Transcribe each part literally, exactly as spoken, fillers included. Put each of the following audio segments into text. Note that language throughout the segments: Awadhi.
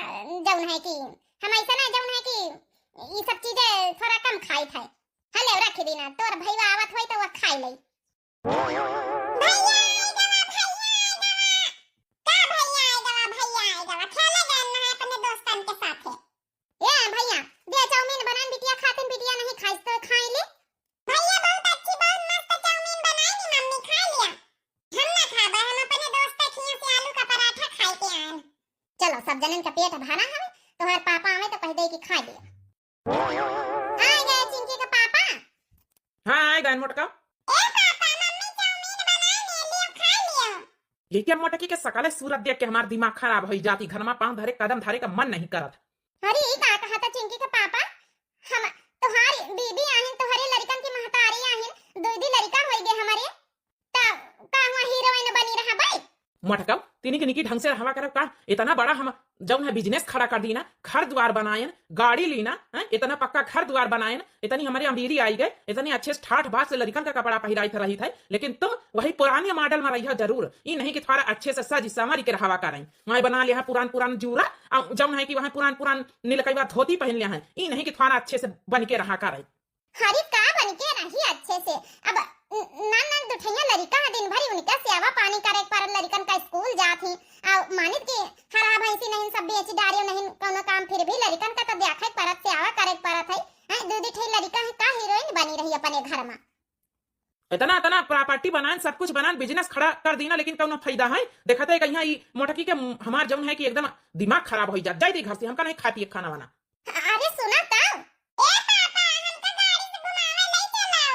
जौन है कि हम ऐसा ना, जौन है कि ई सब चीजें थोड़ा कम खाई थे। हले रख दीना, तोर भैया आवत होई तो वह खाई ले। भैया आए गवा, भैया आए गवा। का भैया आए गवा, भैया आए गवा? खेले गए ना है अपने दोस्तन के साथे। ए भैया, दे चाउमीन बनान बिटिया खातिन, बिटिया नहीं खाइस तो खाई ले। भैया बहुत अच्छी, बहुत मस्त चाउमीन बनाई नी मम्मी, खा लिया। हम ना खाबे, हम अपने दोस्त के खिया से आलू का पराठा खाई के आए। चलो सब जनन का पेट भरा हवे, तोहार पापा आवे तो कह दे कि खा लिया। आ गए चिंकी के पापा। हाँ, आ गए मोटका। ए पापा, मम्मी चाउमीन बनाए ने लियो, खा लियो। ये क्या मोटकी के सकल सूरत देख के हमार दिमाग खराब होई जाती, घर में पाँव धरे, कदम धरे का मन नहीं करत। अरे, ई का कहता चिंकी के पापा? हम, तोहारी बीबी आहिन, तोहरे लड़कन की महतारी आहिन, दो दी लड़का होई गए हमारे, त का हुआ हीरोइन बनी रहा भाई? मोटकम, तिनी के निकी ढंग से रहवा करब का? इतना बड़ा हम जौन है बिजनेस खड़ा कर दी ना, घर द्वार बनायन, गाड़ी ली ना, हैं? इतना पक्का घर द्वार बनायन, इतनी हमारे अमीरी आई गए, इतने अच्छे से ठाठ बात से लड़कन का कपड़ा पहिराई रही थे, लेकिन तुम वही पुराने मॉडल में रही हो जरूर। ई नहीं कि थोड़ा अच्छे से सज संवर के रहवा करें। वहाँ बना लिया है पुरान पुरान जूरा, और जौन है कि वहाँ पुरान पुरान नीलकैवा धोती पहन लिया है। ई नहीं कि थोड़ा अच्छे से बन के रहा करें। अरे का बन के रही अच्छे से? अब न-, नन नन दुठैया लड़िका है, दिन भर उनका सेवा पानी करे के पड़ल, लड़िकन का स्कूल जात ही, आ मानित के हरा भैंसी नहीं सब बेच डारियो नहीं कोनो काम, फिर भी लड़िकन का तो देखे के पड़त, सेवा करे के पड़त है। हैं, दू दू ठे लड़िका है, का हीरोइन बनी रही अपने घर में? इतना, इतना प्रॉपर्टी बनान, सब कुछ बनान, बिजनेस खड़ा कर दीना, लेकिन कौनो फायदा है? देखत है कहीं ई मोटकी के हमार जौन है कि एकदम दिमाग खराब हो जात। जाई दी घर से, हमका नहीं खाती है खाना वाना। अरे सुना तो। ए पापा, हमका गाड़ी से घुमावे ले चलो।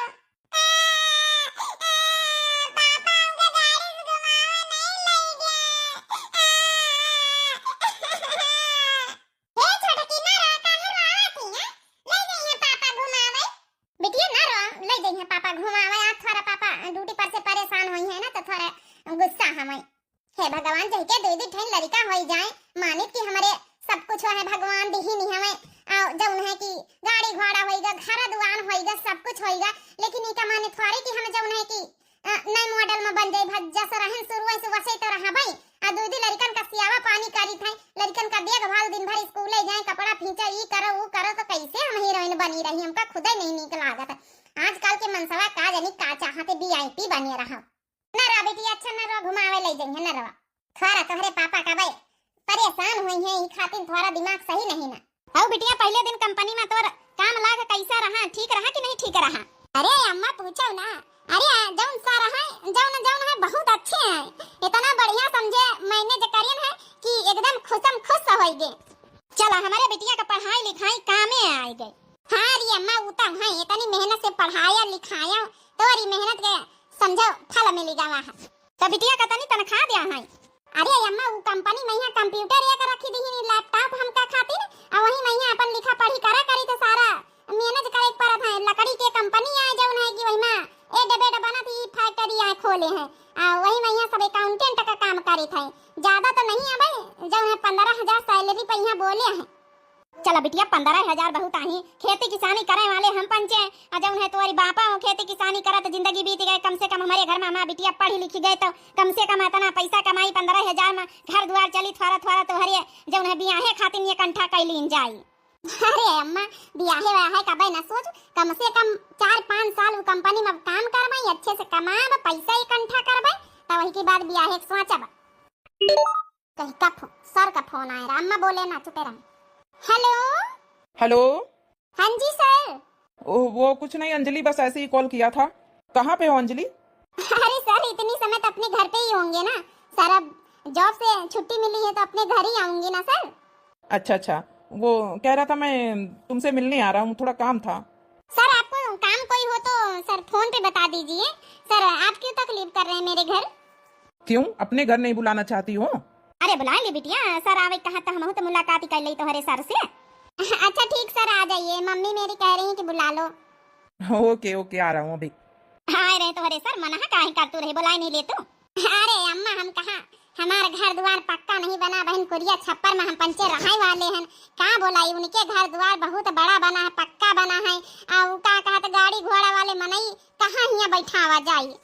आ, आ, पापा, हमका गाड़ी से घुमावे नहीं ले गए। आ, हे छोटकी, ना रो, काहे रोवत ही, हैं? ले जइहे पापा घुमावे। बिटिया, ना रो, ले जइहे पापा घुमावे। आज थोड़ा पापा ड्यूटी पर से परेशान होई है ना, तो थोड़ा गुस्सा हमें। हे भगवान, जहिके दो दो ठन लड़िका होई जाए, मानित कि हमरे सब कुछ है, भगवान दिही नहीं हमें। आ जौन है कि गाड़ी घोड़ा होइगा, घर दुआन होइगा, सब कुछ होइगा, लेकिन इका माने थोड़े कि हम जौन है कि अ, नए मॉडल में बन जाई, भज जस रहन शुरू से वैसे तो रहबई। आ दू दी लड़िकन का सियावा पानी करी थे, लड़िकन का देखभाल, दिन भर स्कूले जाए, कपड़ा फींचा, ई करो, ऊ करो, तो कैसे हम हीरोइन बनी रही? हमका खुदे नहीं नीक लागत है। आजकल के मनसवा का जानी का चाहते, वीआईपी बने रहो। ना रा बेटी, अच्छा ना रा, घुमावे ले जइहे ना रा। थोड़ा तोहरे पापा का बे परेशान हुई है, ई खातिर थोड़ा दिमाग सही नहीं ना। हऊ बिटिया, पहले दिन कंपनी में तोर काम लाग कैसा रहा, ठीक रहा कि नहीं ठीक रहा? अरे अम्मा पूछो ना, अरे जौन सर है, जौन, जौन है बहुत अच्छे हैं, इतना बढ़िया समझे मैनेज करियन है कि एकदम खुशम खुश होइगे। चला हमारे बिटिया का पढ़ाई लिखाई कामे आइगे। हाँ रे अम्मा, ऊ तो है, इतनी मेहनत से पढ़ाया लिखाया, तोरी मेहनत के समझो फल मिली गवा है। तो बिटिया का तनी तनख्वाह दिया है। अरे अम्मा, ऊ कंपनी में यहाँ कंप्यूटर एक रखी दी ही, लैपटॉप हमका खातिर, और वही में यहाँ अपन लिखा पढ़ी करा करी तो सारा मैनेज करे के पड़त है। लकड़ी के कंपनी आए जौन है कि वही में एड बेड बनत ही फैक्ट्री आए खोले हैं, आ वही में यहाँ सब अकाउंटेंट का काम करी थे। ज्यादा तो नहीं है भाई, जौन है पन्द्रह हजार सैलरी पे यहाँ बोले हैं। चला बिटिया, पन्द्रह हजार बहुत आही, खेती किसानी करे वाले हम पंचे, आ जौन है तोरी बापा हो खेती किसानी करत जिंदगी बीत गए, कम से कम हमारे घर में हमार बिटिया पढ़ी लिखी गए तो कम से कम इतना पैसा कमाई, पन्द्रह हजार में घर द्वार चली, थोड़ा थोड़ा तोहरे जौन है बियाहे खातिर ये कंठा कई लीन जाई। अरे अम्मा, बियाहे वाहे का बे ना सोच, कम से कम चार पाँच साल वो कंपनी में काम करबई, अच्छे से कमाब, पैसा इकट्ठा करबई, तब वही के बाद बियाहे के सोचब। कहीं का फो-, सर का फोन आए रहा, अम्मा बोले ना, चुपे रहे। हेलो। हेलो। हाँ जी सर। ओ, वो कुछ नहीं अंजलि, बस ऐसे ही कॉल किया था। कहाँ पे हो अंजलि? अरे सर, इतनी समय तो अपने घर पे ही होंगे ना सर, अब जॉब से छुट्टी मिली है तो अपने घर ही आऊंगी ना सर। अच्छा, अच्छा, वो कह रहा था मैं तुमसे मिलने आ रहा हूँ, थोड़ा काम था। सर, आपको काम कोई हो तो सर फोन पे बता दीजिए। सर, आप क्यों तकलीफ कर रहे हैं मेरे घर? क्यों, अपने घर नहीं बुलाना चाहती हो? अरे बुला ली बिटिया, सर आवे कहा तो हमहू तो मुलाकात ही कर ली तोहरे सर से। अच्छा ठीक सर, आ जाइए, मम्मी मेरी कह रही है कि बुला लो। ओके, ओके, आ रहा हूँ अभी। हाय रे तोहरे सर, मना काहे करतू रहे, बुलाए नहीं ले तू? अरे अम्मा, हम कहा, हमार घर द्वार पक्का नहीं बना बहन, कुरिया छप्पर में हम पंचे रहाई वाले हैं। का बोलाई, उनके घर द्वार बहुत बड़ा बना है, पक्का बना है। आ उ का कहत गाड़ी घोड़ा वाले मनई कहाँ हियाँ बैठावा जाई?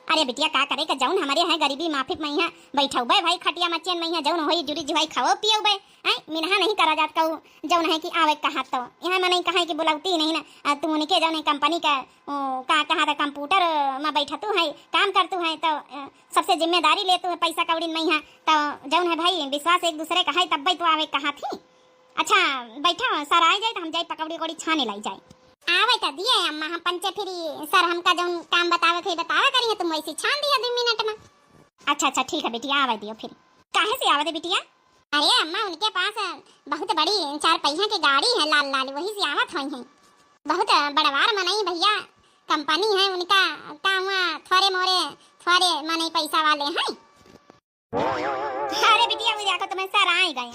अरे बिटिया, का करे का, जौन हमरे हैं गरीबी माफिक मइहाँ बैठउबे भाई, खटिया मचेन मइहाँ जौन होई जुरी जुहाई खाओ पियउबे। हैं, मिनहा नहीं करा जात कहू, जौन है कि आवे कहा तो। यहाँ मनई कहा कि बुलावती नहीं ना, आ, तू उनके जौन है कंपनी का, ओ, का कहा था, कंप्यूटर, अ, में बैठतू है, काम करतू है, तो, अ, सबसे जिम्मेदारी लेतू है पैसा कौड़ी मइहाँ। तो जौन है भाई, विश्वास एक दूसरे का है, तब भाई तो आवे कहा थी। अच्छा, बैठा, सर आइ जाए तो हम जाए पकौड़ी उकौड़ी छाने लाई जाए। आवे तो दिए अम्मा, हम पंचे फिरी, सर हमका जौन काम बतावे के बतावे करी है, तुम वैसे छान दिया दो मिनट में। अच्छा अच्छा, ठीक है बिटिया, आवे दियो फिर। काहे से आवे दे बिटिया? अरे अम्मा, उनके पास बहुत बड़ी चार पहिया की गाड़ी है लाल लाल, वही से आवत होई हैं। बहुत बड़वार मनई भैया, कंपनी है उनका, का हुआ, थोड़े मोरे, थोड़े मनई पैसा वाले हैं। अरे बिटिया, वो देखो, तुम्हें सर आए गए।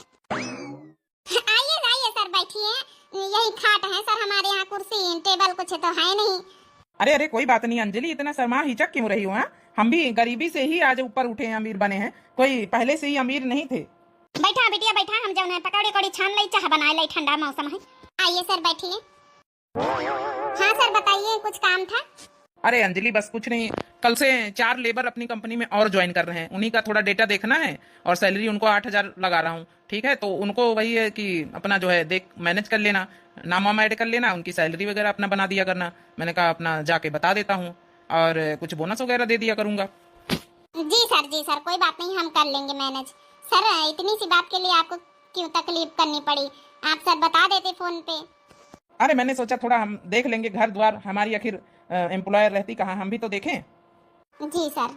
आइए, आइए सर, बैठिए। यही खाट है सर, हमारे यहाँ कुर्सी टेबल कुछ तो है नहीं। अरे, अरे, कोई बात नहीं अंजलि, इतना शर्मा हिचक क्यों रही हो, हाँ? हम भी गरीबी से ही आज ऊपर उठे हैं, अमीर बने हैं, कोई पहले से ही अमीर नहीं थे। बैठा बिटिया, बैठा, हम जौन है पकौड़ी उकौड़ी छान लाई, चाह बनाए लाई, ठंडा मौसम है। आइए सर, बैठिए। हाँ सर, बताइए, कुछ काम था? अरे अंजलि, बस कुछ नहीं, कल से चार लेबर अपनी कंपनी में और ज्वाइन कर रहे हैं, उन्हीं का थोड़ा डेटा देखना है और सैलरी उनको आठ हजार लगा रहा हूँ, ठीक है? तो उनको वही है कि अपना जो है देख, मैनेज कर लेना, नाम वाम ऐड कर लेना, उनकी सैलरी वगैरह अपना बना दिया करना। मैंने कहा अपना जाके बता देता हूँ और कुछ बोनस वगैरह दे दिया करूँगा। जी सर, जी सर, कोई बात नहीं, हम कर लेंगे मैनेज। सर, इतनी सी बात के लिए आपको क्यों तकलीफ करनी पड़ी? आप सर बता देते फोन पे। अरे, मैंने सोचा थोड़ा हम देख लेंगे घर द्वार, हमारी आखिर एम्प्लॉयर रहती कहाँ, हम भी तो देखें। जी सर।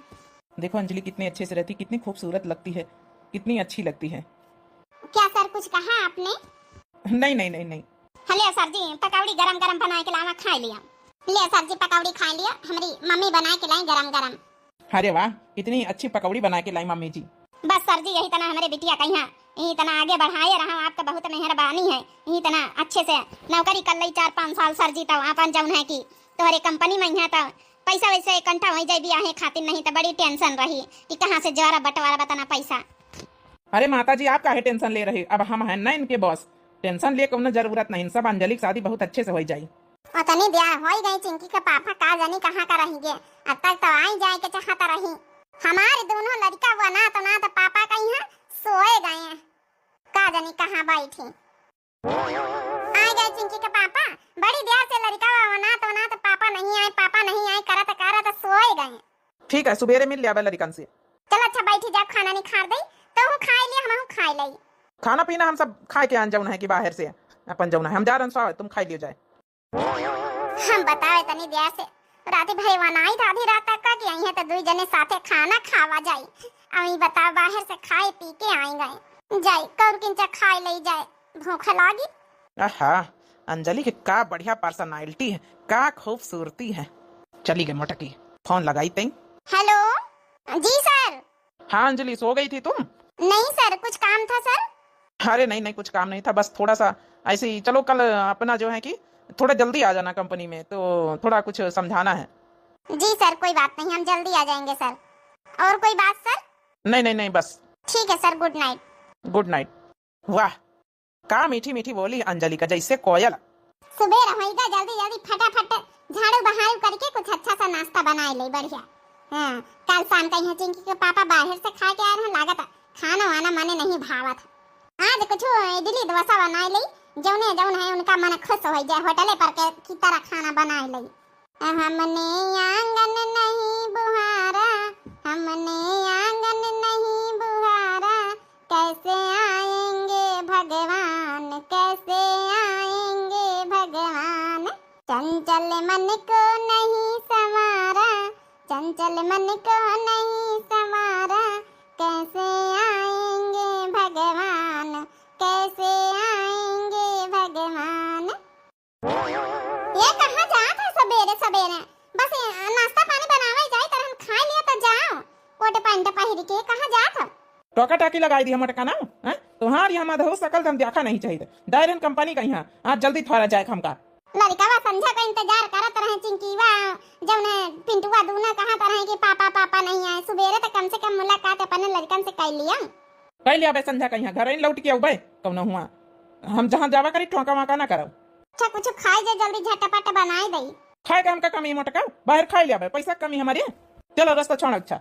देखो अंजलि, कितनी अच्छे से रहती, कितनी खूबसूरत लगती है, कितनी अच्छी लगती है। क्या सर, कुछ कहा आपने? नहीं, नहीं, नहीं, नहीं। हाँ, ले सर जी, पकौड़ी गरम गरम बनाए के लावा, खाए लिया। ले सर जी, पकौड़ी खाए लिया, हमारी मम्मी बनाए के लाई गरम गरम। अरे वाह, इतनी अच्छी पकौड़ी बना के लाई मम्मी जी। बस सर जी, यही तना हमारे बिटिया कहिया, यही तना आगे बढ़ाए रहा, आपका बहुत मेहरबानी है। यही तना अच्छे से नौकरी कर लई चार पाँच साल सर जी, तब आपन जौन है कि तोहरे कंपनी में यहाँ तब पैसा वैसा इकट्ठा हो जाए बियाहे खातिर, नहीं तो बड़ी टेंशन रही कि कहाँ से जोरा बंटवारा बताना पैसा। अरे माता जी, आप काहे टेंशन ले रहे? अब हम हैं ना इनके बॉस, टेंशन लिए कौनो जरूरत नहीं, सब अंजलि की शादी बहुत अच्छे से हो जाई। अतनी देर होई गई, चिंकी के पापा का जानी कहाँ का रही गे। अब तक तो आई जाए के चाहत रही। हमारे दोनों लड़का वो ना तो ना तो पापा कहीं है, सोए गए हैं। का जानी कहाँ बैठी। आ गए चिंकी के पापा। बड़ी देर से लड़का वो ना तो ना तो पापा नहीं आए, पापा नहीं आए, करत करत सोए गए। ठीक है, सुबेरे मिल लिया लड़कन से। चल अच्छा बैठी जा, खाना नहीं खा दे, तो हूँ खाए लिया, हम हूँ खाए लई। खाना पीना हम सब खाए के आन जौन है कि बाहर से अपन जौन है, हम जा रहन सो, तुम खाए लियो जाए। हम बतावे तनी देर से, राती भाई वनाई था आधी रात तक का कि आई है तो दुई जने साथे खाना खावा जाई। अभी बताओ, बाहर से खाए पी के आई गए, जाई कौर किंचा खाए ले जाए, भूख लागी। आहा, अंजलि के का बढ़िया पर्सनालिटी है, का खूबसूरती है। चली गई मोटकी, फोन लगाई तई। हेलो, जी सर। हाँ अंजलि, सो गई थी तुम? नहीं सर, कुछ काम था सर। अरे नहीं नहीं, कुछ काम नहीं था, बस थोड़ा सा ऐसे ही। चलो कल अपना जो है कि थोड़ा जल्दी आ जाना कंपनी में, तो थोड़ा कुछ समझाना है। जी सर, कोई बात नहीं, हम जल्दी आ जाएंगे सर। और कोई बात सर? नहीं नहीं नहीं, बस। ठीक है सर, गुड नाइट। गुड नाइट। वाह, का मीठी मीठी बोली अंजलि का, जैसे कोयल। सुबेर होइगा, जल्दी जल्दी फटाफट झाड़ू बहारू करके कुछ अच्छा सा नाश्ता बनाए ले, बढ़िया। हाँ, कल शाम का यहाँ चिंकी के पापा बाहर से खा के आए रहे, लागत खाना वाना मने नहीं भावत। आज कुछ इडली डोसा बनाए ले, जौने जौन है उनका मन खुश हो जाए, होटले पर के की तरह खाना बनाए ले। हमने आंगन नहीं बुहारा, हमने आंगन नहीं बुहारा, कैसे आएंगे भगवान, कैसे आएंगे भगवान। चंचल मन को नहीं संवारा, चंचल मन को नहीं संवारा, कैसे आएंगे भगवान, कैसे आएंगे भगवान। ये कहाँ जात है सबेरे सबेरे? बस ये नाश्ता पानी बनावे जाए, तरह हम खा लिया तो जाओ। कोट पैंट पहिर के कहाँ जात हो? टोका टाकी लगाई दी हम मोटका ना, हैं? तुम्हारी हम अधो सकल दम देखा नहीं चाहिए। डायरन कंपनी का यहाँ, आज जल्दी थोड़ा जाए हमका। लड़कवा संझा का इंतजार करत रहे चिंकीवा, जौने पिंटुआ दूना कहाँ तरह के पापा पापा नहीं आए। सुबेरे तो कम से कम मुलाकात अपने लड़कन से कर लिया। कई लिया बे संझा कहिया, घर ही लौट के आऊ बे, कौनो हुआ। हम जहाँ जावा करी, ठोका वाका ना करब। अच्छा, कुछ खाई जे, जल्दी झटपट बनाई दई। खाए का हमका कमी मोटका, बाहर खाई लिया बे, पैसा कमी हमारे। चलो, रस्ता छोड़, अच्छा।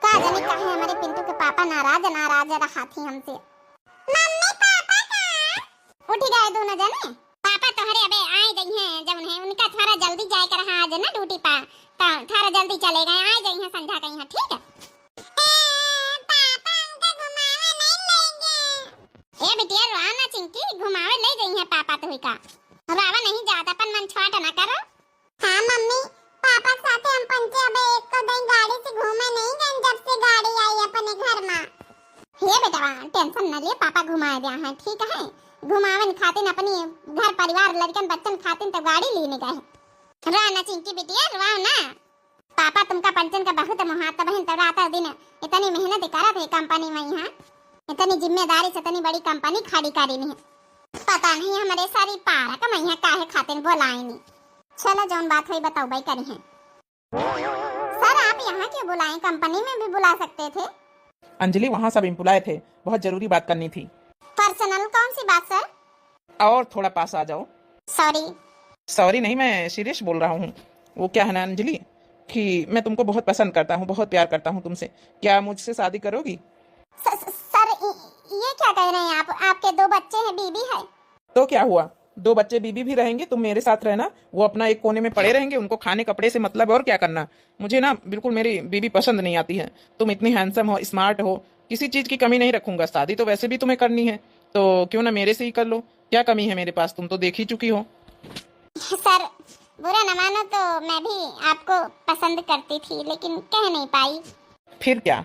का जाने काहे हमरे पिंटू के पापा नाराज, नाराज रहत ही हमसे। मम्मी, पापा का? उठी गए दोनों जने। पापा तोहरे अबे आए जइहें, जउन है उनका थोड़ा जल्दी जाए के रहा आज ना ड्यूटी पा, तो थोड़ा जल्दी चले गए, आए जइहें संझा कइहाँ, ठीक है? ए, पापा हमका घुमावे नहीं लेंगे। ए बिटिया, रोआ ना चिंकी, घुमावे ले जइहें पापा तुही का। रोवा नहीं जात, अपन मन छोट ना करो। हाँ मम्मी, पापा के साथे हम पंचे अबे एक को दिन गाड़ी से घूमे नहीं गए, जब से गाड़ी आई अपने घर में। हे बेटवा, टेंशन न लिए, पापा घुमाए दिया है, ठीक है? घुमावन खातिन अपनी घर परिवार लड़कन बच्चन खातिन तो गाड़ी लेने गए हैं। रोआ ना चिंकी बिटिया, रोआ ना। पापा तुमका पंचन का बहुत मोहात बहिन, तो रात दिन इतनी मेहनत करत है कंपनी में, यहाँ इतनी जिम्मेदारी से इतनी बड़ी कंपनी खड़ी करी नहीं। पता नहीं हमरे सारी पारक मैया काहे खातिर बोलाइनी। चलो जौन बात होई बताउबे करी हैं। सर आप यहाँ क्यों बुलाए, कंपनी में भी बुला सकते थे। अंजलि वहाँ सब एम्प्लॉय थे, बहुत जरूरी बात करनी थी। पर्सनल कौन सी बात सर? और थोड़ा पास आ जाओ। सॉरी। सॉरी नहीं, मैं सीरियस बोल रहा हूँ। वो क्या है ना अंजलि कि मैं तुमको बहुत पसंद करता हूँ, बहुत प्यार करता हूँ तुमसे। क्या मुझसे शादी करोगी? स-, स-, सर इ-, ये क्या कह रहे हैं आप? आपके दो बच्चे हैं, बीबी है। तो क्या हुआ, दो बच्चे बीबी भी रहेंगे, तुम मेरे साथ रहना, वो अपना एक कोने में पड़े रहेंगे, उनको खाने कपड़े से मतलब है और क्या करना। मुझे ना बिल्कुल मेरी बीबी पसंद नहीं आती है। तुम इतनी हैंडसम हो, स्मार्ट हो, किसी चीज की कमी नहीं रखूंगा। शादी तो वैसे भी तुम्हें करनी है, तो क्यों ना मेरे से ही कर लो। क्या कमी है मेरे पास, तुम तो देख ही चुकी हो। सर बुरा न मानो तो मैं भी आपको पसंद करती थी, लेकिन कह नहीं पाई। फिर क्या,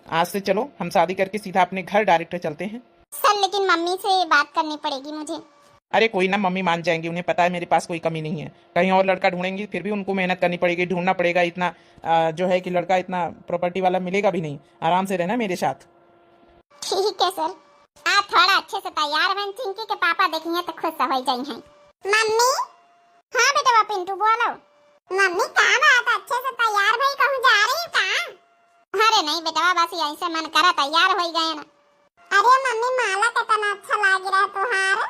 आज से चलो हम शादी करके सीधा अपने घर डायरेक्ट चलते हैं। सर लेकिन मम्मी से बात करनी पड़ेगी मुझे। अरे कोई ना, मम्मी मान जाएंगी, उन्हें पता है मेरे पास कोई कमी नहीं है। कहीं और लड़का ढूंढेंगी, फिर भी उनको मेहनत करनी पड़ेगी, ढूंढना पड़ेगा इतना, अ, जो है कि लड़का इतना प्रॉपर्टी वाला मिलेगा भी नहीं। आराम से रहना मेरे साथ। ठीक है सर। आप थोड़ा अच्छे से तैयार बन, चिंकी के पापा देखिए तो खुश हो जाई हैं। मम्मी। हाँ बेटवा पिंटू बोलो। मम्मी का बात, अच्छे से तैयार भई, कहूँ जा रही का? अरे नहीं बेटवा, बस यही से मन करा तैयार हो गए ना। अरे मम्मी, माला कितना अच्छा लाग रहा तुहार।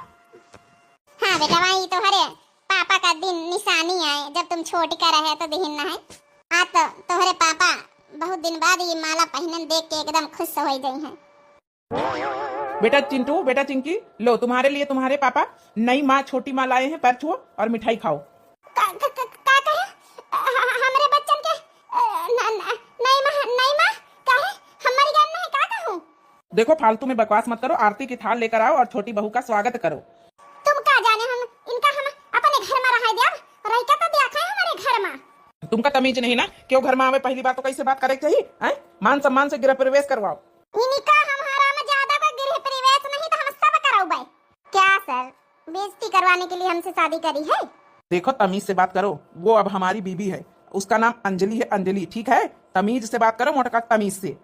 हाँ बेटवा, ये तोहरे पापा का दिन निशानी आए, जब तुम छोटी का रहे तो दिहिन ना है। आज तो तोहरे पापा बहुत दिन बाद ये माला पहनन देख के एकदम खुश हो गई हैं। बेटा चिंटू, बेटा चिंकी, लो तुम्हारे लिए तुम्हारे पापा नई माँ, छोटी माँ लाए हैं, पैर छुओ और मिठाई खाओ। का, का, का, का कहे? ह-, ह-, हमरे बच्चन के, अ, न-, न-, नई माँ, नई माँ, काहे? हमारी ज्ञान नहीं, का कहूँ? देखो, फालतू में बकवास मत करो, आरती की थाल लेकर आओ और छोटी बहू का स्वागत करो। तुम का जाने हम इनका, हम अपने घर में रहा दिया, रह का तो दिया खाए हमारे घर में। तुमका तमीज नहीं ना, क्यों घर में आवे, पहली बात तो कैसे बात करे के चाहिए, हैं? मान सम्मान से गृह प्रवेश करवाओ। इनका हम हरामजादा का गृह प्रवेश नहीं तो हम सब करौबे। क्या सर, बेइज्जती करवाने के लिए हमसे शादी करी है? देखो, तमीज से बात करो, वो अब हमारी बीबी है, उसका नाम अंजलि है, अंजलि, ठीक है? तमीज से बात करो मोटका, तमीज से।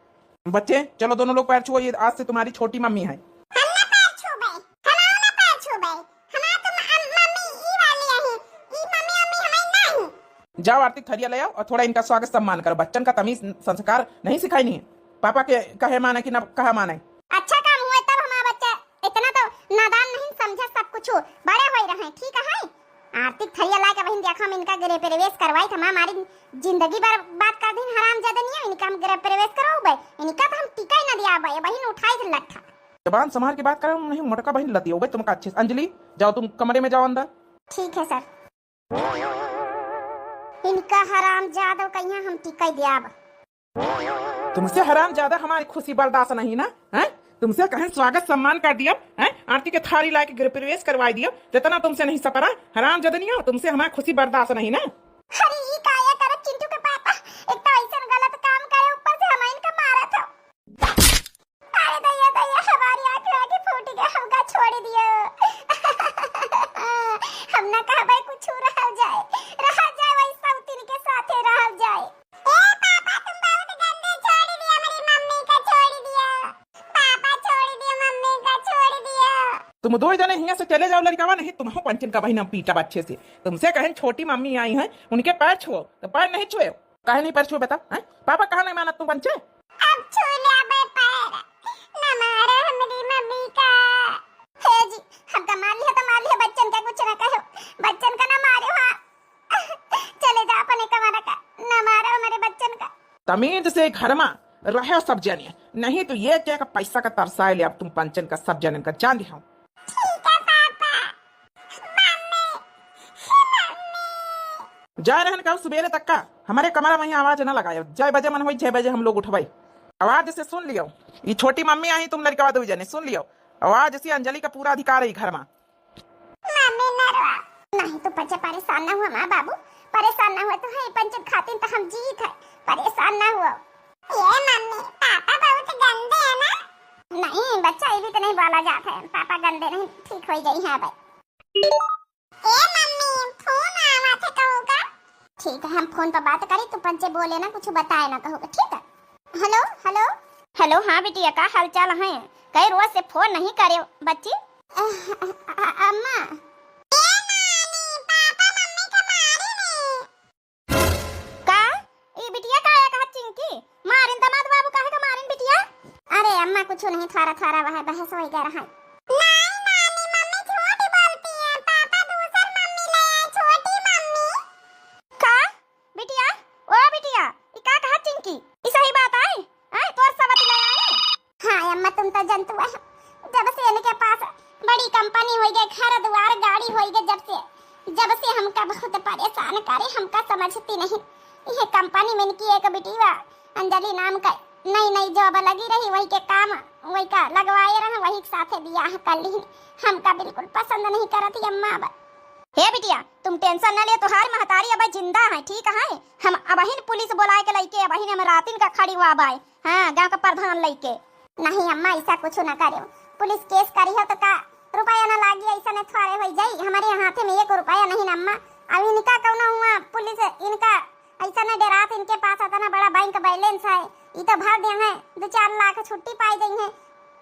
बच्चे, चलो दोनों लोग पैर छुओ, ये आज से तुम्हारी छोटी मम्मी है। हम ना पैर छूबे, हम ना पैर छूबे, हमार तो म-, अम-, मम्मी ई वाली है, ई मम्मी, मम्मी हमारी नहीं। जाओ आरती थरिया ले आओ और थोड़ा इनका स्वागत सम्मान करो। बच्चन का तमीज संस्कार नहीं सिखाई नहीं है। पापा के कहे माने कि ना कहा माने। अच्छा काम हुआ तब हमारा बच्चा इतना तो नादान नहीं समझे, सब कुछ बड़े हो रहे हैं, ठीक है? आरती थरिया ला के बहिन देखा हम इनका गृह प्रवेश करवाई था, हमारी जिंदगी बर्बाद कर दिन हराम जदनिया, इनका हम गृह प्रवेश करवाबे, इनका तो हम टिका ही ना दिया बे, बहिन उठाई थे लट्ठा। जबान संभाल के बात करो, नहीं मोटका बहिन लतियोबे तुमका अच्छे से। अंजलि, जाओ तुम कमरे में जाओ अंदर। ठीक है सर। इनका हराम जादव कहिया हम टिका ही दिया बे। तुमसे हराम ज्यादा हमारी खुशी बर्दाश्त नहीं ना, हैं? तुमसे कहें स्वागत सम्मान कर दिया, हैं? आरती के थारी लाके गृह प्रवेश करवाई दिया, जितना तुमसे नहीं सपरा, हराम जदनिया, तुमसे हमारी खुशी बर्दाश्त नहीं ना। अरे ई काया करत चिंटू के पापा, एक तो ऐसन गलत काम करे, ऊपर से हम इनका मारत हो। अरे दैया, दैया, हमारी आँख लागी फूट गया, हमका छोड़ दियो। हम ना कहबे कुछ रहल जाए, रहल जाए वही सौतीन के साथे रहल जाए। ए पापा, तुम बहुत गंदे, छोड़ दिया मेरी मम्मी का, छोड़ दिया। पापा, छोड़ दिया मम्मी का, छोड़ दिया। तुम दो जने हियां से चले जाओ लड़कावा, नहीं तुम हो पंचन का बहिन पीटा अच्छे से। तुमसे कहें छोटी मम्मी आई हैं, उनके पैर छुओ, तो पैर नहीं छुए। काहे नहीं पैर छुए बता, हैं? पापा कहा नहीं मानत तू पंचे? अब छू ले बे पैर, न मारो हमरी मम्मी का। हे जी, हमका मार लिया तो मार लिया, बच्चन का कुछ ना कहो, बच्चन का ना मारो, हाँ। चले जा अपने कमरा का, ना मारो हमारे बच्चन का। तमीज से घर मा रहो सब जने, नहीं तो ये क्या का पैसा का तरसाए ले अब तुम पंचन का सब जनन का जान दिहाओ। ठीक है पापा। मम्मी, हे मम्मी। जा रहन का सुबेरे तक का हमरे कमरा मा ही आवाज ना लगायो। जय बजे मन होई, जय बजे हम लोग उठवाई। आवाज से सुन लियो, ये छोटी मम्मी आई, तुम लड़कवा दो जने सुन लियो। आवाज से अंजलि का पूरा अधिकार है घर मा। मम्मी ना रोआ। नहीं तो बच्चा परेशान ना हुआ माँ बाबू, परेशान ना हुआ तो है पंचन खातिन तो हम जीत है, परेशान ना हुआ। ये मम्मी, पापा बहुत गंदे हैं ना? नहीं बच्चा, ये भी तो नहीं बोला जाता है, पापा गंदे नहीं, ठीक हो जाई है भाई। ए मम्मी, फोन आवा थे कहू का? ठीक है, हम फोन पर बात करी, तू पंचे बोले ना, कुछ बताए ना कहू का, ठीक है? हेलो, हेलो। हेलो, हाँ बिटिया, का हाल चाल है? कई रोज से फोन नहीं करे बच्ची। अ-, अ-, अ-, अम्मा। ए नानी, पापा मम्मी के मारे ने। का? ई बिटिया का है कहत चिंकी? मारिन दमाद बाबू काहे का मारिन बिटिया? अरे अम्मा कुछ नहीं, थोड़ा थोड़ा वह बहस होई गया रहा। नहीं नानी, मम्मी झूठ बोलती है, पापा दूसर मम्मी ले आए, छोटी मम्मी। का? बिटिया, ओ बिटिया, ई का कहत चिंकी? ई सही बात आई? आए तोर सवत ले आई? हाँ अम्मा, तुम तो जनतु है, जब से इनके पास बड़ी कंपनी होई गई, घर दुआर गाड़ी होई गई, जब से, जब से हमका बहुत परेशान करे, हमका समझती नहीं। ये कंपनी में इनकी एक बिटिया अंजलि नाम का नई नई जॉब लगी रही, वही के काम, वही का लगवाए रहे, वही के साथे बियाह कर ली। हमका बिल्कुल पसंद नहीं करत ही अम्मा अब। हे बिटिया, तुम टेंशन न ले, तोहार महतारी अब जिंदा है, ठीक है? हम अबहिन पुलिस बुलाए के लइके अबहिन हम रातिन का खड़ी हुआ बाय। हाँ, गाँव का प्रधान लइके। नहीं अम्मा, ऐसा कुछ ना करेउ। पुलिस केस करी हो तो का रुपया ना लागी, ऐसा नहीं थोड़े हो जाई। हमारे हाथे में एक रुपया नहीं ना अम्मा। अब इनका कौनो हुआ पुलिस, इनका ऐसा ना डरात, इनके पास इतना बड़ा बैंक बैलेंस है, ई तो भर दे हैं, दो चार लाख छुट्टी पाई दे हैं।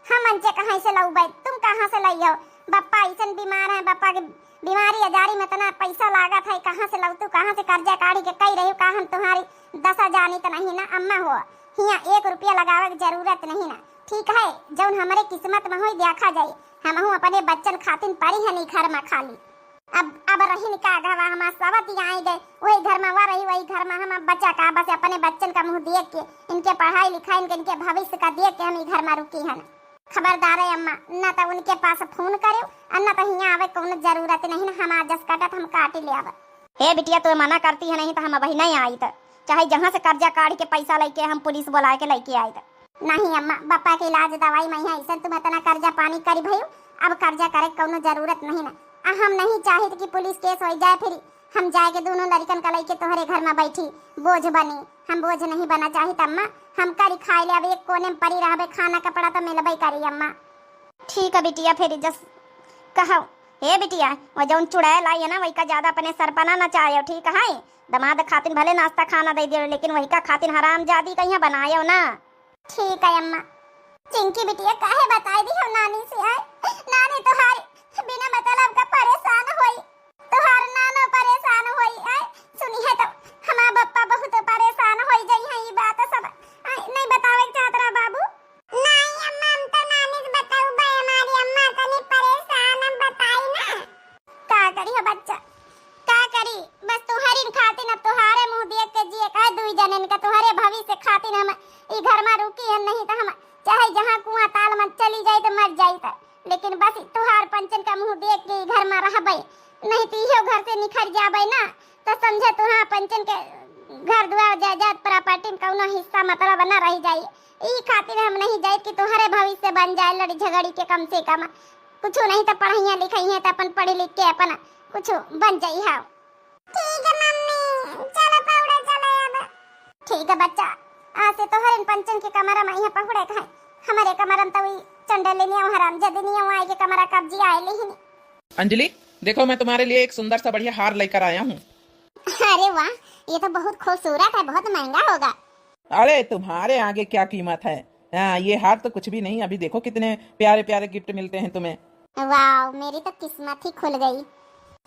हम अंचे कहाँ से लउबे, तुम कहाँ से लइयो? बप्पा ऐसन बीमार है, बप्पा के बीमारी आजारी में इतना पैसा लागत है, कहाँ से लउतू, कहाँ से कर्जा काढ़ी के कई रही, का हम तुम्हारी दशा जानी तो नहीं ना अम्मा हो। हियाँ एक रुपया लगावे के जरूरत नहीं ना, ठीक है, जौन हमरे किस्मत में होई देखा जाई। हमहू अपने बच्चन खातिन परी हनी घर में खाली। अब, अब रही का घरवा, हमार सवती आई गए, वही घर में वह रही, वही घर में हम बच्चा का, बस अपने बच्चन का मुँह देख के, इनके पढ़ाई लिखाई, इनके, इनके भविष्य का देख के हम ई घर में रुकी हन। खबरदार है अम्मा, न तो उनके पास फोन करे और न तो हियाँ आवे, कौनो जरूरत नहीं ना, हमार जस कटत हम काट ले अब। हे बिटिया, तू मना करती है नहीं तो हम अबही नहीं आई तो, चाहे जहाँ से कर्जा काढ़ के पैसा लेके हम पुलिस बुला के लेके आई तो। नहीं अम्मा, बप्पा के इलाज दवाई में है, ऐसे तुम इतना कर्जा पानी करी भयू, अब कर्जा करे कौनो जरूरत नहीं ना। आ हम नहीं चाहित कि पुलिस केस हो जाए, फिर हम जाए के दोनों लड़कन का लेके तोहरे घर में बैठी बोझ बनी। हम बोझ नहीं बना चाहित अम्मा, हम करी खाए ले, अब एक कोने में पड़ी रहबे, खाना कपड़ा तो मिलबे करी अम्मा। ठीक है बिटिया, फिर जस कहो। हे बिटिया, वो जौन चुड़ैल आई है ना, वही का ज्यादा अपने सर पर ना नचायो, ठीक है? दमाद खातिन भले नाश्ता खाना दे दियो, लेकिन वही का खातिन हरामजादी कहीं बनायो ना। ठीक है अम्मा। चिंकी बिटिया, काहे बताई दी हो नानी से? आए नानी तोहारी बिना मतलब का परेशान होई, तोहार नानो परेशान होई। आए सुनी है तो हमार बप्पा बहुत परेशान होई जाई है, ई बात सब। आए नहीं बतावे के चाहत रहा बाबू। नहीं अम्मा, हम तो नानी से बताऊ बे, हमारी अम्मा तनी परेशान, हम बताई ना। का करी हो बच्चा, का करी? बस तुहरिन खातिन, अब तुहारे मुँह देख के जिए का दुई जनन का, तुहरे भविष्य खातिन हम ई घर में रुकी हन, नहीं तो हम चाहे जहाँ कुआं ताल में चली जाई तो मर जाई तो, लेकिन बस तुहार पंचन का मुँह देख के ई घर में रहबे, नहीं तो इहो घर से निखर जाबे ना, तो समझे तुहार पंचन के घर दुआर जायदाद प्रॉपर्टी में कौनो हिस्सा मतलब न रह जाई। ई खातिर हम नहीं जाइत कि तुहरे भविष्य बन जाए लड़ी झगड़ी के, कम से कम कुछ नहीं तो पढ़ाइया लिखाइया तो अपन पढ़ लिख के अपन कुछ बन जाई। हाँ ठीक है मम्मी, चलो पौड़े चले अब। ठीक है बच्चा, आज से तोहरे पंचन के कमरा में यहाँ पहुड़े खाए, हमारे कमरा में तो वही चंडलिनिया हराम जदिनिया आए के कमरा कब्जी आए लेहिन। अंजलि, देखो मैं तुम्हारे लिए एक सुंदर सा बढ़िया हार लेकर आया हूँ। अरे वाह, ये तो बहुत खूबसूरत है, बहुत महंगा होगा। अरे तुम्हारे आगे क्या कीमत है। हाँ, ये हार तो कुछ भी नहीं। अभी देखो कितने प्यारे प्यारे गिफ्ट मिलते हैं तुम्हें। वाह, मेरी तो किस्मत ही खुल गई।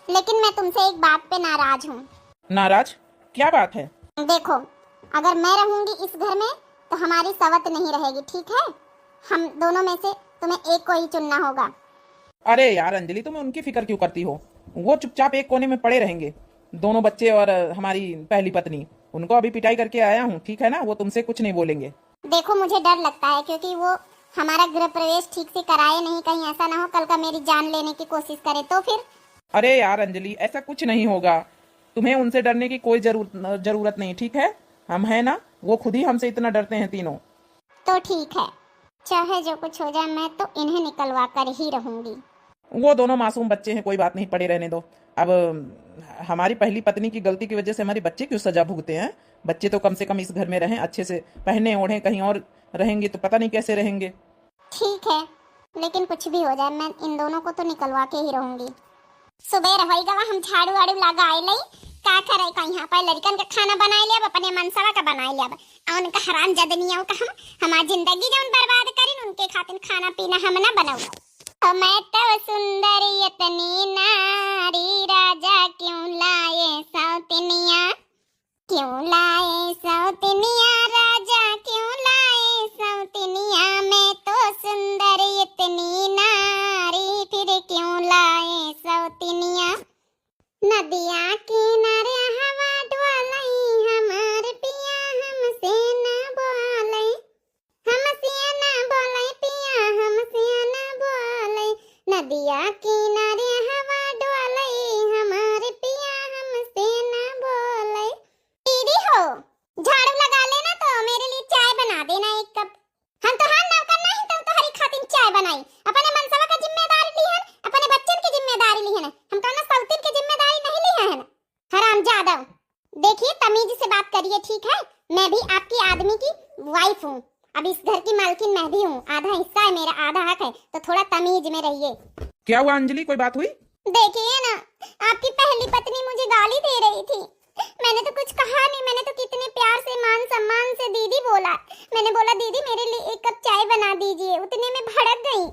लेकिन मैं तुमसे एक बात पे नाराज हूँ। नाराज? क्या बात है? देखो, अगर मैं रहूंगी इस घर में तो हमारी सवत नहीं रहेगी, ठीक है? हम दोनों में से तुम्हें एक को ही चुनना होगा। अरे यार अंजलि, तुम उनकी फिक्र क्यों करती हो? वो चुपचाप एक कोने में पड़े रहेंगे, दोनों बच्चे और हमारी पहली पत्नी। उनको अभी पिटाई करके आया हूँ, ठीक है ना, वो तुमसे कुछ नहीं बोलेंगे। देखो, मुझे डर लगता है, क्योंकि वो हमारा गृह प्रवेश ठीक से कराए नहीं, कहीं ऐसा ना हो कल का मेरी जान लेने की कोशिश करे तो फिर। अरे यार अंजलि, ऐसा कुछ नहीं होगा, तुम्हें उनसे डरने की कोई जरूर-, जरूरत नहीं, ठीक है? हम हैं ना, वो खुद ही हमसे इतना डरते हैं तीनों। तो ठीक है, चाहे जो कुछ हो जाए, मैं तो इन्हें निकलवा कर ही रहूंगी। वो दोनों मासूम बच्चे हैं, कोई बात नहीं, पड़े रहने दो। अब हमारी पहली पत्नी की गलती की वजह से हमारे बच्चे क्यों सजा भुगते हैं? बच्चे तो कम से कम इस घर में रहें, अच्छे से पहने ओढ़ें, कहीं और रहेंगे तो पता नहीं कैसे रहेंगे। ठीक है, लेकिन कुछ भी हो जाए, मैं इन दोनों को तो निकलवा के ही रहूंगी। सुबह रहोई गवा, हम झाड़ू वाड़ू लगाए लई, का करे का यहाँ पर लड़कन का खाना बनाए लिया, अपने मनसवा का बनाए लिया, और उनका हराम जदनिया का हम हमार जिंदगी जौन बर्बाद करिन, उनके खातिर खाना पीना हम ना बनाऊ। ओ मैं तो सुंदर इतनी नारी, राजा क्यों लाए सौतनिया, क्यों लाए सौतनिया राजा, क्यों लाए सौतनिया, मैं तो सुंदर इतनी नारी, फिर क्यों लाए सौतनिया। नदिया किनारे हवा डोलई, हमार पिया हमसे न बोलई, हमसे न बोलई पिया, हमसे न बोलई, नदिया किनारे हवा डोलई, हमार पिया हमसे न बोलई। दीदी हो, झाड़ू लगा लेना तो मेरे लिए चाय बना देना एक कप। हम तोहार नौकर नहीं, तो तोहरी खातिर चाय बनाई। अपने मनसवा का जिम्मेदारी लिहन, अपने बच्चन की जिम्मेदारी लिहन, हम कौनो सौतीन की जिम्मेदारी नहीं लिहे हैं। हरामजादा, देखिए तमीज से बात करिए, ठीक है? मैं भी आपकी आदमी की वाइफ हूँ, अब इस घर की मालकिन मैं भी हूँ, आधा हिस्सा है मेरा, आधा हक है, तो थोड़ा तमीज में रहिए। क्या हुआ अंजलि, कोई बात हुई? देखिए ना, आपकी पहली पत्नी मुझे गाली दे रही थी, मैंने तो कुछ कहा नहीं, मैंने तो कितने प्यार से मान सम्मान से दीदी बोला, मैंने बोला दीदी मेरे लिए एक कप चाय बना दीजिए, उतने में भड़क गई।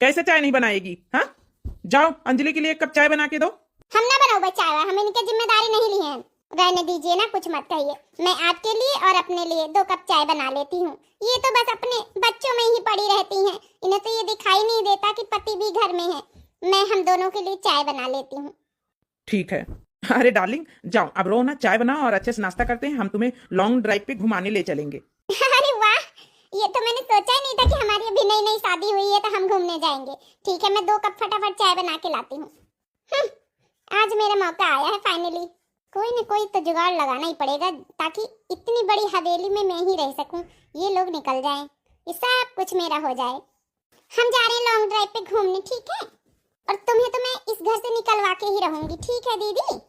कैसे चाय नहीं बनाएगी? हाँ, जाओ अंजलि के लिए एक कप चाय बना के दो। हम ना बनाओ भाई चाय वाय, हम इनके जिम्मेदारी नहीं लिए हैं। रहने दीजिए ना, कुछ मत कहिए, मैं आपके लिए और अपने लिए दो कप चाय बना लेती हूँ। ये तो बस अपने बच्चों में ही पड़ी रहती हैं, इन्हें तो ये दिखाई नहीं देता कि पति भी घर में है। मैं हम दोनों के लिए चाय बना लेती हूँ। ठीक है। अरे डार्लिंग, जाओ अब रो ना, चाय बनाओ और अच्छे से नाश्ता करते हैं, हम तुम्हें लॉन्ग ड्राइव पे घुमाने ले चलेंगे। अरे वाह, ये तो मैंने सोचा ही नहीं था कि हमारी अभी नई नई शादी हुई है तो हम घूमने जाएंगे। ठीक है, मैं दो कप फटाफट चाय बना के लाती हूँ। हम्म, आज मेरा मौका आया है फाइनली। कोई न कोई तो जुगाड़ लगाना ही पड़ेगा ताकि इतनी बड़ी हवेली में मैं ही रह सकूं, ये लोग निकल जाएं, ये सब कुछ मेरा हो जाए। हम जा रहे हैं लॉन्ग ड्राइव पे घूमने, ठीक है? और तुम्हें तो मैं इस घर से निकलवा के ही रहूंगी, ठीक है दीदी?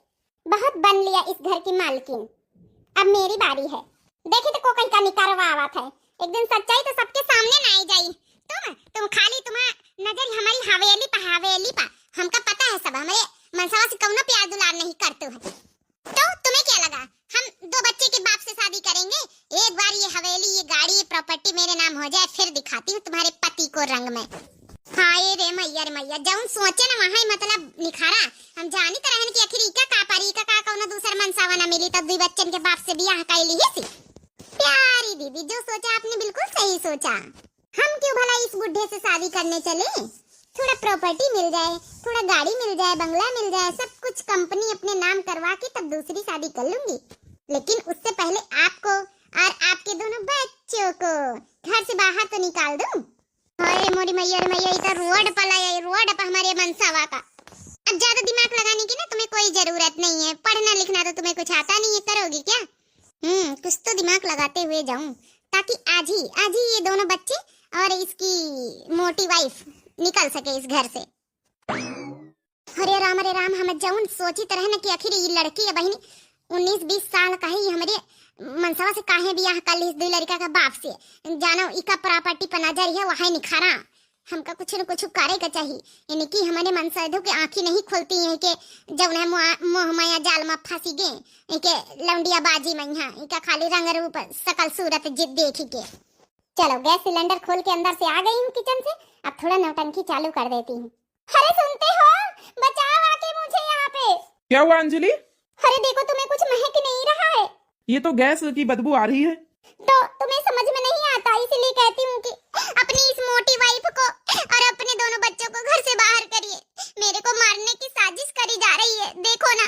बहुत बन लिया इस घर की मालकिन, अब मेरी बारी है। देखी तो को कहीं का निकारवा आवत है, एक दिन सच्चाई तो सबके सामने ना आई जाई। तुम तुम खाली तुम्हारा नजर हमारी हवेली पर, हवेली पर। हमका पता है सब, हमारे मनसवा से कौनो प्यार दुलार नहीं करते हो। तो तुम्हें क्या लगा, हम दो बच्चे के बाप से शादी करेंगे? एक बार ये हवेली, ये गाड़ी, ये प्रॉपर्टी मेरे नाम हो जाए, फिर दिखाती हूँ तुम्हारे पति को रंग में। हाय रे मैया रे मैया, जौन सोचे ना वहाँ ही मतलब निखारा। हम जानी तो रहन कि आखिर इका का पारी, इका का कौनो दूसर मनसावा ना मिली, तब दुई बच्चन के बाप से बियाह कैली ही सी। प्यारी दीदी, जो सोचा आपने बिल्कुल सही सोचा। हम क्यों भला इस बुढ़े से शादी करने चले? थोड़ा प्रॉपर्टी मिल जाए, थोड़ा गाड़ी मिल जाए, बंगला मिल जाए, सब कुछ कंपनी अपने नाम करवा के तब दूसरी शादी कर लूंगी। लेकिन उससे पहले आपको और आपके दोनों बच्चों को घर से बाहर तो निकाल दूं। अरे मोरी मैया रे मैया, इधर रोड पर लाया, रोड पर हमारे मनसावा का। अब ज्यादा दिमाग लगाने की ना तुम्हें कोई जरूरत नहीं है, पढ़ना लिखना तो तुम्हें कुछ आता नहीं है, करोगी क्या? हम्म, कुछ तो दिमाग लगाते हुए जाऊं, ताकि आज ही, आज ही ये दोनों बच्चे और इसकी मोटी वाइफ निकल सके इस घर से। अरे राम, अरे राम, हम जौन सोचित रहे न कि आखिर ई लड़की है बहिनी उन्नीस बीस साल का है, ई हमरे मनसवा से काहे बियाह कर ली दुई लड़का का बाप से। जानो इका प्रॉपर्टी पर नजर है, वहाई निखारा। हमका कुछ न कुछ करे के चाही। इनकी हमरे मनसैधो के आँखी नहीं खुलती है कि जौन है मोह, मोह माया जाल में फंसी गए, इनके लौंडिया बाजी में यहाँ, इनका खाली रंग रूप, सकल सूरत जिद देखी के। चलो, गैस सिलेंडर खोल के अंदर से आ गई हूँ किचन से, अब थोड़ा नौटंकी चालू कर देती हूँ। अरे सुनते हो, बचाओ आके मुझे यहाँ पे। क्या हुआ अंजलि? अरे देखो, तुम्हें कुछ महक नहीं रहा है? ये तो गैस की बदबू आ रही है। तो तुम्हें समझ में नहीं आता, इसीलिए कहती हूँ कि अपनी इस मोटी वाइफ को और अपने दोनों बच्चों को घर से बाहर करिए। मेरे को मारने की साजिश करी जा रही है। देखो ना,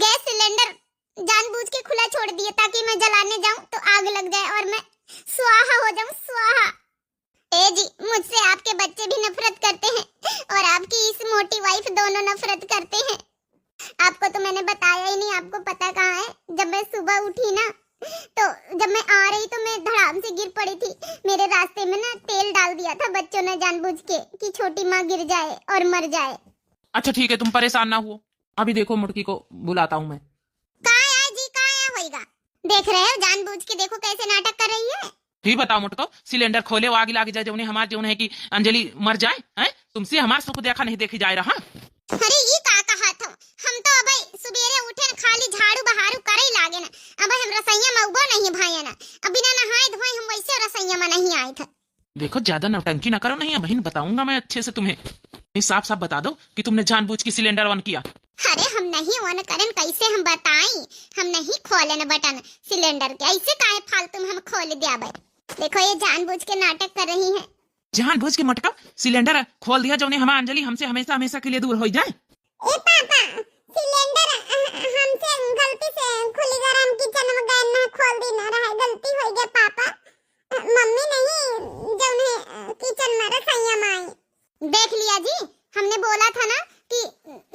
गैस सिलेंडर जानबूझ के खुला छोड़ दिए ताकि के बच्चे भी नफरत करते हैं और आपकी इस मोटी वाइफ दोनों नफरत करते हैं। आपको तो मैंने बताया ही नहीं, आपको पता कहाँ है? जब मैं सुबह उठी ना, तो जब मैं आ रही तो मैं धड़ाम से गिर पड़ी थी। मेरे रास्ते में ना तेल डाल दिया था बच्चों ने जानबूझ के कि छोटी माँ गिर जाए और मर जाए। अच्छा ठीक है, तुम परेशान ना हुओ, अभी देखो मुटकी को बुलाता हूँ मैं। का आया जी, का आया होइगा? देख रहे हो, जानबूझ के देखो कैसे नाटक कर रही है। ही बताओ मोटको, सिलेंडर खोले, आग लाग जाए, जौने हमार जौन है कि अंजलि मर जाए, हैं? तुमसे हमार सुख देखा नहीं देखी जाए रहा। अरे, ई का कहत हो? हम तो अबे सुबेरे उठे न, खाली झाड़ू बहारू करे ही लागे न। अबे हम रसोइया में उबो नहीं भाई न। अब बिना नहाए धोए हम वैसे रसोइया में नहीं आए थे। देखो, ज्यादा नौटंकी ना करो, नहीं बहन, बताऊंगा मैं अच्छे से तुम्हें। नहीं, साफ साफ बता दो कि तुमने जानबूझ के सिलेंडर on किया। अरे, हम नहीं on करेन, कैसे हम बताई? हम नहीं खोलेन बटन सिलेंडर के, ऐसे काहे फालतू में हम खोल दिया बे? देखो, ये जानबूझ के नाटक कर रही है। जानबूझ के मटका सिलेंडर खोल दिया, जौने हमार अंजलि हमसे हमेशा हमेशा के लिए दूर हो जाए। ए पापा, सिलेंडर, अ, हमसे गलती से खुली गरम किचन में गए ना, खोल दी ना रहे, गलती हो गया पापा। अ, मम्मी नहीं, जौने, अ, किचन में रसोइया में आई। देख लिया जी, हमने बोला था ना कि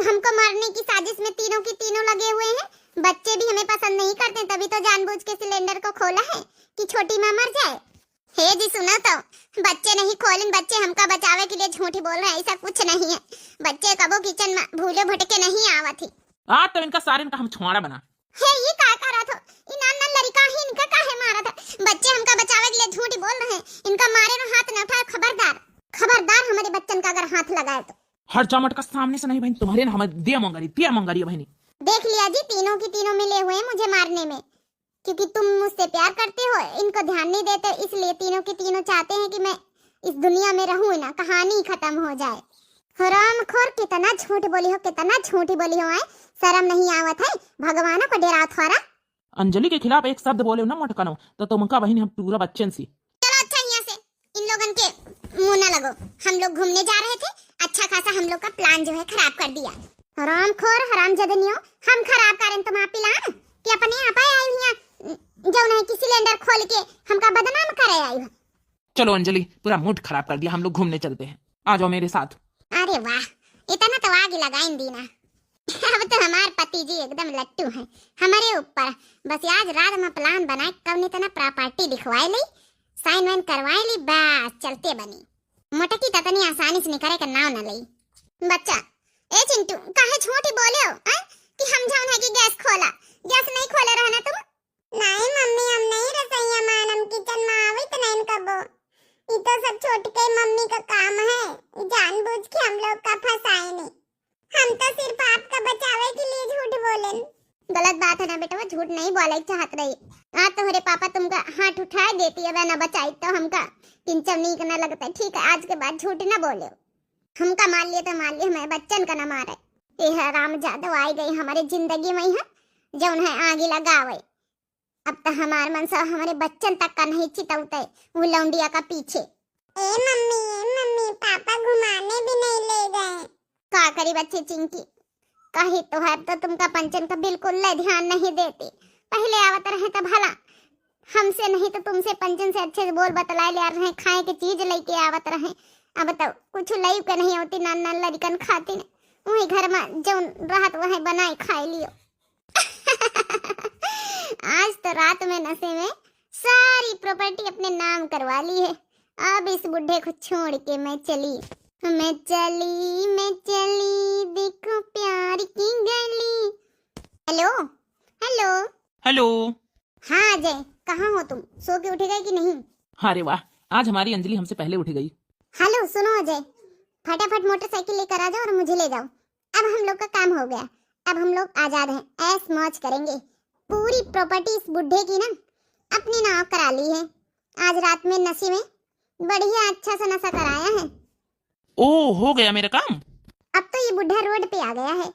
हमको मारने की साजिश में तीनों की तीनों लगे हुए हैं। बच्चे भी हमें पसंद नहीं करते, तभी तो जानबूझ के सिलेंडर को खोला है कि छोटी माँ मर जाए। हे जी सुनो तो, बच्चे नहीं खोलिन, बच्चे हमका बचावे के लिए झूठी बोल रहे हैं, ऐसा कुछ नहीं है। बच्चे कबो किचन में भूले भटके नहीं आवत ही। आज तो इनका सारे इनका हम छुआड़ा बना। हे, ये का करत हो? ई नान नान लड़िका ही, इनका काहे मारत है? बच्चे हमका बचावे के लिए झूठी बोल रहे हैं, इनका मारे ना हाथ ना उठाए, खबरदार, खबरदार हमारे बच्चन का अगर हाथ लगाए तो। हट जा मटका सामने से, नहीं बहन, तुम्हारे ना हमारे दिया मंगरी, दिया मंगरी है बहनी। देख लिया जी, तीनों की तीनों मिले हुए हैं मुझे मारने में, क्योंकि तुम मुझसे प्यार करते हो, इनको ध्यान नहीं देते, इसलिए तीनों के तीनों चाहते हैं कि मैं इस दुनिया में रहूं ही ना, कहानी ही खत्म हो जाए। हरामखोर, कितना झूठ बोली हो, कितना झूठी बोली हो, आए शर्म नहीं आवत है, भगवानों को डरावत हो रा। अंजलि के खिलाफ एक शब्द बोले ना मटकनो, तो तुमका बहन हम पूरा बच्चन सी। चलो अच्छा, यहाँ से इन लोगन के मुंह ना लगो। हम लोग घूमने जा रहे थे, अच्छा खासा हम लोग का प्लान जो है खराब कर दिया। हरामखोर, हरामजदनियो, हम खराब करें तुम्हारा प्लान कि अपने आप आए आई हुई हैं, जौन है कि सिलेंडर खोल के हमका बदनाम करे आई हो। चलो अंजलि, पूरा मूड खराब कर दिया, हम लोग घूमने चलते हैं, आ जाओ मेरे साथ। अरे वाह, इतना तो आग लगाइन दी ना। अब तो हमार पति जी एकदम लट्टू हैं हमारे ऊपर। बस आज रात में प्लान बनाए, कौन इतना प्रॉपर्टी लिखवाए ली, साइन वाइन करवाए ली, बस चलते बनी। मोटकी तो इतनी आसानी से निकले का नाव न लई। बच्चा, ए चिंटू, काहे झूठी बोले हो, हैं? कि हम जौन है कि गैस खोला, गैस नहीं खोले रहना तुम? नहीं मम्मी, हम नहीं रसोइया में, हम किचन में आवित नहीं कबो। ई तो सब छोटके मम्मी का काम है, ई जानबूझ के हम लोग का फंसाए नहीं। हम तो सिर्फ आपका बचावे के लिए झूठ बोलेन। गलत बात है ना बेटवा, झूठ नहीं बोले चाहत रही। आज तोहरे पापा तुमका हाथ उठा देती, अब ना बचाई तो हमका किंचव नीक ना लगता। ठीक है, आज के बाद झूठ ना बोले। हमका मार लिए तो मार लिए, हमारे बच्चन का ना मारे। ये हरामजादो आई गई हमारे जिंदगी में, है जौन है आगी लगावे। अब तो हमार मनसा हमारे बच्चन तक का नहीं चितौते, वो लौंडिया का पीछे। ए मम्मी, ए मम्मी, पापा घुमाने भी नहीं ले गए। का करी बच्ची चिंकी, कही तो है, अब तो तुमका पंचन का बिल्कुल ले ध्यान नहीं देती। पहले आवत रहे तो भला हमसे नहीं तो तुमसे पंचन से अच्छे से बोल बतलाए ले आ रहे, खाए के चीज लेके आवत रहे। अब तो कुछ लई के नहीं होती, नान नान लड़िकन खाती ने, वही घर में जौन रहत वही बनाए खाए लियो। आज तो रात में नशे में सारी प्रॉपर्टी अपने नाम करवा ली है। अब इस बुढ़े को छोड़ के मैं चली, मैं चली, मैं चली, देखो प्यार की गली। हेलो, हेलो। हेलो। हाँ अजय, कहाँ हो तुम? सो के उठे गए कि नहीं? अरे वाह, आज हमारी अंजलि हमसे पहले उठ गई। हेलो, सुनो अजय, फटाफट मोटरसाइकिल लेकर आ जाओ और मुझे ले जाओ। अब हम लोग का काम हो गया, अब हम लोग आजाद हैं, ऐश मौज करेंगे। पूरी प्रॉपर्टी इस बुढ़े की ना अपने नाम करा ली है। आज रात में नशे में बढ़िया अच्छा सा नशा कराया है। ओ, हो गया मेरा काम। अब तो ये बुढ़ा रोड पे आ गया है।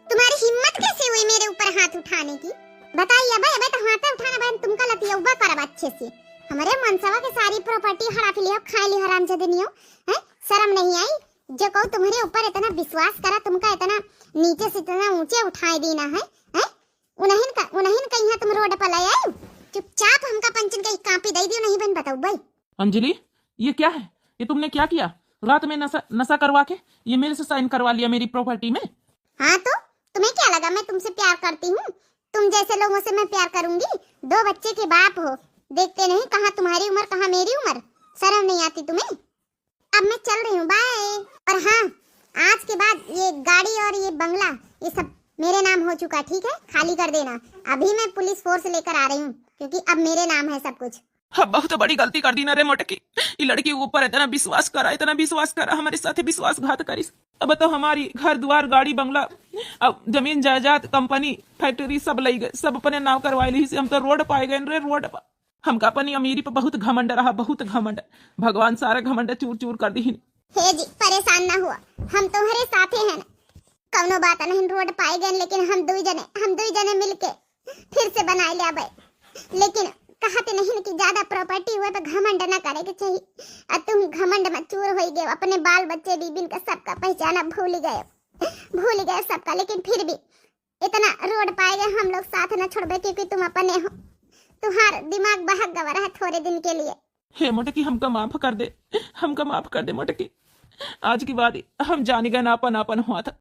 तुम्हारी हिम्मत कैसे हुई मेरे ऊपर हाथ उठाने की? बताइए, अबे, अबे तो हाथ उठाना बहन, तुमका लतियौबा करब अच्छे से। हमारे मनसवा के सारी प्रॉपर्टी हड़प लियो, खा लियो हरामजादनियो, हैं? शर्म नहीं आई? जो कहूँ तुम्हारे ऊपर इतना विश्वास करा, तुमका इतना नीचे से इतना ऊंचे उठाए दीना है, हैं? उन्हन का, उन्हन का यहाँ तुम रोड पर ले आए, चुपचाप हमका पंचन का एक कॉपी दे दियो, नहीं बहन बताओ भाई। अंजलि, ये क्या है? ये तुमने क्या किया? रात में नशा, नशा करवा के ये मेरे से साइन करवा लिया मेरी प्रॉपर्टी में। हाँ तो तुम्हें क्या लगा मैं तुमसे प्यार करती हूँ? तुम जैसे लोगों से मैं प्यार करूंगी? दो बच्चे के बाप हो, देखते नहीं कहाँ तुम्हारी उम्र कहाँ मेरी उम्र। शर्म नहीं आती तुम्हें? अब मैं चल रही हूँ, बाय। और हाँ, आज के बाद ये गाड़ी और ये बंगला, ये सब मेरे नाम हो चुका, ठीक है? खाली कर देना। अभी मैं पुलिस फोर्स लेकर आ रही हूँ, क्योंकि अब मेरे नाम है सब कुछ। हाँ, बहुत बड़ी गलती कर दी ना रे मोटकी। ये लड़की के ऊपर इतना विश्वास करा, इतना विश्वास करा, हमारे साथ विश्वासघात करिस। अब तो हमारी घर द्वार, गाड़ी बंगला, अब जमीन जायदाद, कंपनी, फैक्ट्री सब लई गए, सब अपने नाम करवाए ली से। हम तो रोड पाए गए रे, रोड पर। हमका अपनी अमीरी पर बहुत घमंड रहा, बहुत घमंड। भगवान सारा घमंड चूर चूर कर दी। हे जी, परेशान ना हुआ, हम तुम्हारे साथे हैं ना। कौनो बात नहीं, रोड पाए गए, लेकिन हम दुई जने, हम दुई जने मिलके फिर से बनाए ले आबे। लेकिन कहते नहीं कि ज्यादा प्रॉपर्टी हुए पे घमंड ना करे के चाहिए। आ तुम घमंड में चूर हो गए, अपने बाल बच्चे बीबिन का सबका पहचाना भूल गए, भूल गए सबका। लेकिन फिर भी इतना रोड पाए गए, हम लोग साथ न छोड़बे, क्योंकि तुम अपने हो। तुम्हार दिमाग बहक गवा रहा थोड़े दिन के लिए। हे मोटकी, हमका माफ कर दे, हमका माफ कर दे मोटकी। आज के बाद हम जानी गए ना अपन अपन हुआ था।